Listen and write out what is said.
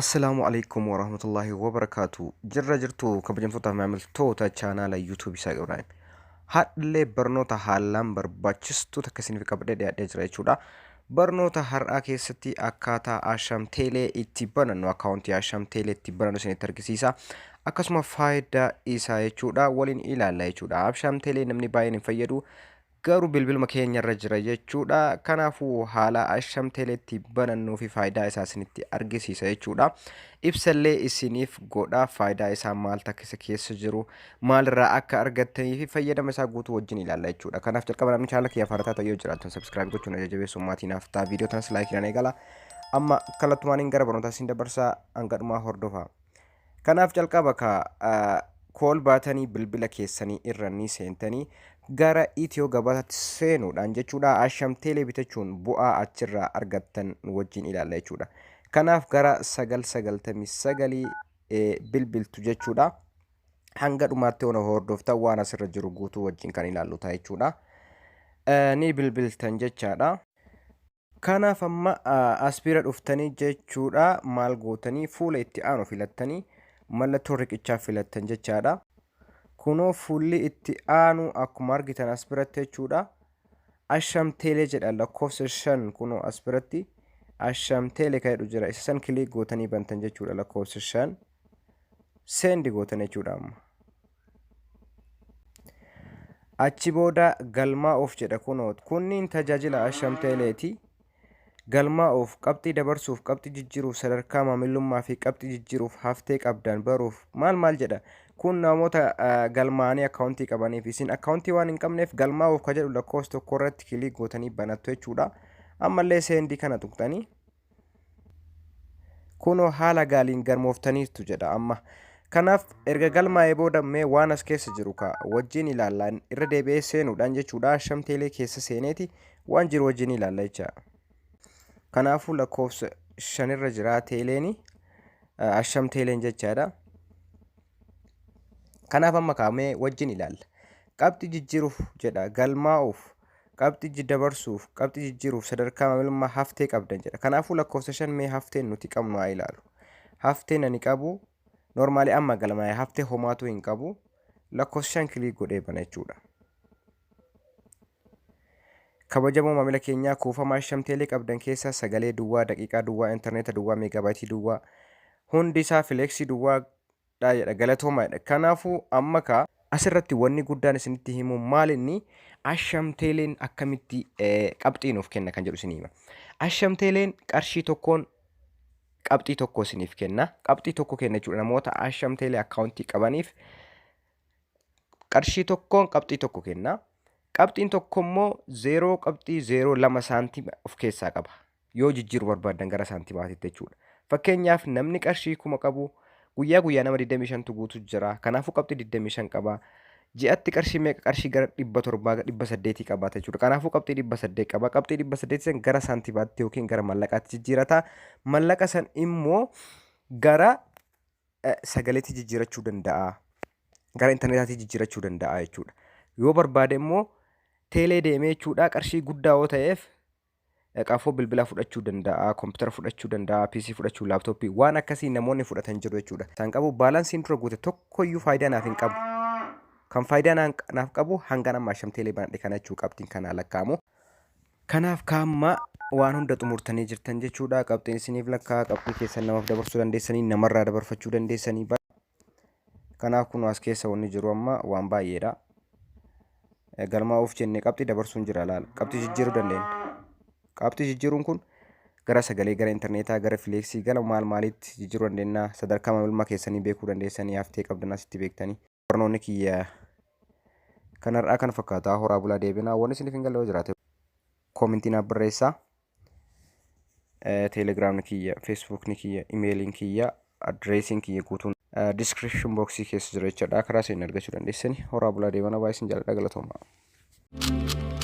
Assalaamu alaikum warahmatullaahi wabarakaatu. Jirra jirtu kabajamtoota maamiltoota chaanaala YouTube Isaaq Ibraahim. Har'illee barnoota haalaan barbaachistuu takka isiniif qabadhee dhiyaadhee jira jechuudha. Barnoota har'aa keessatti akkaataa Asham Teelee itti banannu akkaawuntii Asham Teelee itti banannu isinitti argisiisa. Akkasuma faayidaa isaa jechuudha waliin ilaalla jechuudha. Asham Teelee namni baay'een hin fayyadu. Garuu bilbiluma keenya irra jira jechuudha. Kanaafuu haala Asham Teeleetti banannuu fi faayidaa isaa isinitti argisiisa jechuudha. Ibsallee isiniif godha faayidaa isaa maal takka isa keessa jiru maalirraa akka argattanii fi fayyadama isaa guutuu wajjin ilaalla jechuudha. Kanaaf jalqaba namni chaanala kiyyaaf haaraa taatan yoo jiraattan subscribe gochuun jajjabeessuun maatii naaf ta'a. Viidiyoo tanas laayikiidhaan eegala. Amma kallattumaaniin gara barnootaa isin dabarsaa hanga dhumaa hordofaa. Kanaaf jalqaba ka kool baatanii bilbila keessanii irra ni seentanii gara Itiyoo gabaataatti seenuudhaan jechuudha Asham Teelee bitachuun bu'aa achirraa argattan wajjin ilaalla jechuudha. Kanaaf gara 999 bilbiltu jechuudha. Hanga dhumaatti ona hordoftan waan asirra jiru guutuu wajjin kan ilaallu ta'a jechuudha. Ni bilbiltan jechaadha. Kanaaf amma as bira dhuftanii jechuudha maal gootanii fuula itti aanu filattanii mallattoo riqichaa filattan jechaadha. Kunoo fuulli itti aanu akkuma argitan as biratti jechuudha. Asham teelee jedha lakkoofsa 5 kunoo as biratti asham teelee kan jedhu jira. Isa san kiliik gootanii bantan jechuudha lakkoofsa 5 seendi gootan jechuudha amma. Achi booda galmaa'uuf jedha kunoo kunniin tajaajila Asham Teeleeti. Galmaa'uuf, qabxii dabarsuuf, qabxii jijjiiruuf, sadarkaa maamilummaa fi qabxii jijjiiruuf, haftee qabdan baruuf maal maal jedha. Kun namoota galmaa'anii akkaawuntii qabaniif isin akkaawuntii waan hin qabneef galmaa'uuf ka jedhu lakkoofsa tokko irratti kiliik gootanii banattu jechuudha. Ammallee seendii kana tuqxanii Kunoo haala gaaliin galmooftaniirtu jedha amma. Kanaaf erga galmaa'ee booda mee waan as keessa jiru ka wajjin ilaalla irra deebi'ee seenuudhaan jechuudha Asham Teelee keessa seeneeti waan jiru wajjin ilaalla jecha. Kanaafuu lakkoofsa shanirra jira teeleeni Asham Teeleen jechaadha. Kanaaf amma kaa'amee wajjin ilaalla. Qabxii jijjiiruuf jedha galmaa'uuf Qabxii dabarsuuf, qabxii jijjiiruuf sadarkaa maamilummaa haftee qabdan jedha. Kanaafuu lakkoofsa 5 mee hafteen nuti qabnu haa ilaalu. Hafteen ani qabu normaalii amma galmaa'e haftee homaatuu hin qabu. Lakkoofsa 5 kiliik godhee bana jechuudha. Kabajamoo maamila keenyaa kuufama Ashamteelee qabdan keessaa sagalee duwwaa, daqiiqaa duwwaa, intarneeta duwwaa, meegaabaayitii duwwaa, hundi isaa fileeksii duwwaa dha jedha galatoomaa jedha kanaafuu amma kaa asirratti wanni guddaan isinitti himu maal inni Asham Teeleen akkamitti qabxii nuuf kenna kan jedhu isin hima. Asham Teeleen qarshii tokkoon qabxii tokko isiniif kenna. Qabxii tokko kenna jechuudha namoota Asham Teelee akkaawuntii qabaniif qarshii tokkoon qabxii tokko kenna. Qabxiin tokko immoo 0 qabxii 02 saantima of keessaa qaba. Yoo jijjiiruu barbaaddan gara saantimaatitti jechuudha. Fakkeenyaaf namni qarshii 1000 qabu guyyaa guyyaa nama 25tu guutu jira. Kanaafuu qabxii 25 qaba. Ji'atti qarshii meeqa qarshii gara 700 800 qabaata jechuudha. Kanaafuu qabxii 800 qaba. Qabxii 800 san gara saantimaatti yookiin gara mallaqaatti jijjiirata. Mallaqa san immoo gara sagaleetti jijjiirachuu danda'a. Gara intarneetaatti jijjiirachuu danda'a jechuudha. Yoo barbaade immoo teelee deemee jechuudha qarshii guddaa yoo ta'eef qafoo bilbilaa fudhachuu danda'a, kompiitara fudhachuu danda'a, PC fudhachuu, laaptooppii waan akkasii namoonni fudhatan jiru jechuudha. Isaan qabu baalaansiin dura guute tokkoyyuu faayidaa naaf hin qabu. Kan faayidaa naaf qabu hangan amma Asham Teelee banadhe kana jechuu qabxiin kanaa lakkaa'amu. Kanaaf kaamma waan hunda xumurtanii jirtan jechuudha. Qabxiin isiniif lakkaa'a. Qabxii keessan namaaf dabarsuu dandeessanii, namarraa dabarfachuu dandeessanii. Kanaaf kun as keessa wanni jiru amma waan baay'eedha. Galmaa'uuf jennee qabxii dabarsuun jira laala. Qabxii jijjiiruu dandeenya. Qabxii jijjiiruun kun gara sagalee, gara intarneetaa, gara fileeksii, gara maal maaliitti jijjiiruu dandeenya. Sadarkaa maamilummaa keessanii beekuu dandeessanii haftee qabdan asitti beektanii. Barnoonni kiyya kan har'aa kana fakkaata. Horaa bulaa deebinaa. Wanni isiniif hin galle yoo jiraate koomentii naaf barreessaa. Teelegiraamni kiyya, feesbuukni kiyya, imeeliin kiyya, adreesiin kiyya guutuun description box keessa jira jechuudha. Karaa isin argachuu dandeessani. Horaa bulaa deebana baay'ee isin jaalladha galatoomaa.